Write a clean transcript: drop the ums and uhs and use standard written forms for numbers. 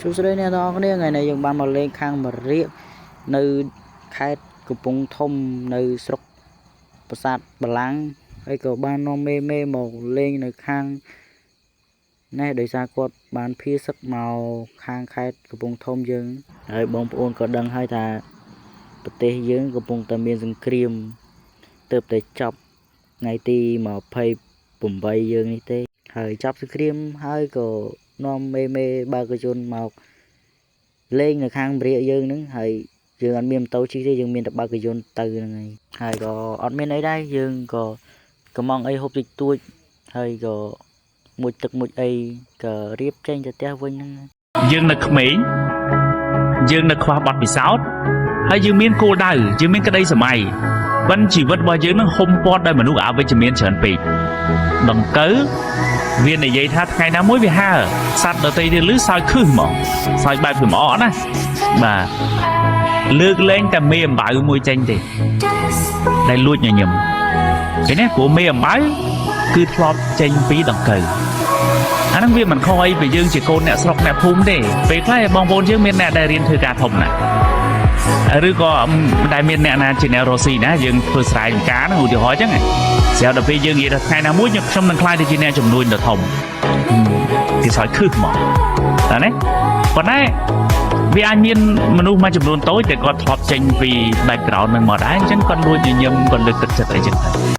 សួស្តីអ្នកទាំងអស់គ្នាថ្ងៃនេះយើងបានមកលេងខាងមរៀកនៅខេត្តកំពង់ធំនៅស្រុកប្រាសាទបល្ល័ង្កហើយក៏បាននាំមេមេមកលេងនៅខាងនេះដោយសារគាត់បានភៀសសឹកមកខាងខេត្តកំពង់ធំយើងហើយបងប្អូនក៏ដឹងហើយថាប្រទេសយើងកំពុងតែមានសង្គ្រាមទើបតែចប់ថ្ងៃទី28យើងនេះទេហើយចប់សង្គ្រាមហើយក៏នាំមេមេបើកជនមក លេងនៅខាងមរៀកយើងហ្នឹងហើយយើងអត់មានម៉ូតូជិះទេយើងមានតែបើកយន្តទៅហ្នឹងហើយហើយក៏អត់មានអីដែរយើងក៏កំងអីហូបតិចតួចហើយក៏មួយទឹកមួយអីក៏រៀបចេញទៅផ្ទះវិញហ្នឹង។ យើងនៅក្មេងយើងនៅខ្វះបទពិសោធន៍ហើយយើងមានគោលដៅយើងមានក្តីសម័យបិណ្ឌជីវិតរបស់យើងនឹងហុំព័ទ្ធដោយមនុស្សអវិជ្ជមានច្រើនពេកដង្កូវវានិយាយថាថ្ងៃណាមួយវាហើសត្វដទៃទៀតលឺសើចខឹសហ្មងសើចបែបចំអកណាបាទលើកលែងតែមេអំបៅមួយចេញទេដែលលួចញញឹមឃើញទេព្រោះមេអំបៅគឺធ្លាប់ចេញពីដង្កូវ អាហ្នឹងវាមិនខុសអីពីយើងជាកូនអ្នកស្រុកអ្នកភូមិទេពេលខ្លះបងប្អូនយើងមានអ្នកដែលរៀនធ្វើការធំណាស់ឬក៏មិនដែលមានអ្នកណាជាអ្នករស់ស៊ីណាយើងធ្វើស្រែចម្ការហ្នឹងឧទាហរណ៍អញ្ចឹងស្រាប់ដល់ពេលយើងនិយាយថាថ្ងៃណាមួយខ្ញុំនឹងក្លាយទៅជាអ្នកជំនួញដ៏ធំគេសើចខឹសហ្មងតើណាប៉ុន្តែវាអាចមានមនុស្សមួយចំនួនតូចដែលគាត់ធ្លាប់ចេញពី background ហ្នឹងមកដែរអញ្ចឹងគាត់លួចញញឹមគាត់លើកទឹកចិត្តអីចឹងទៅ។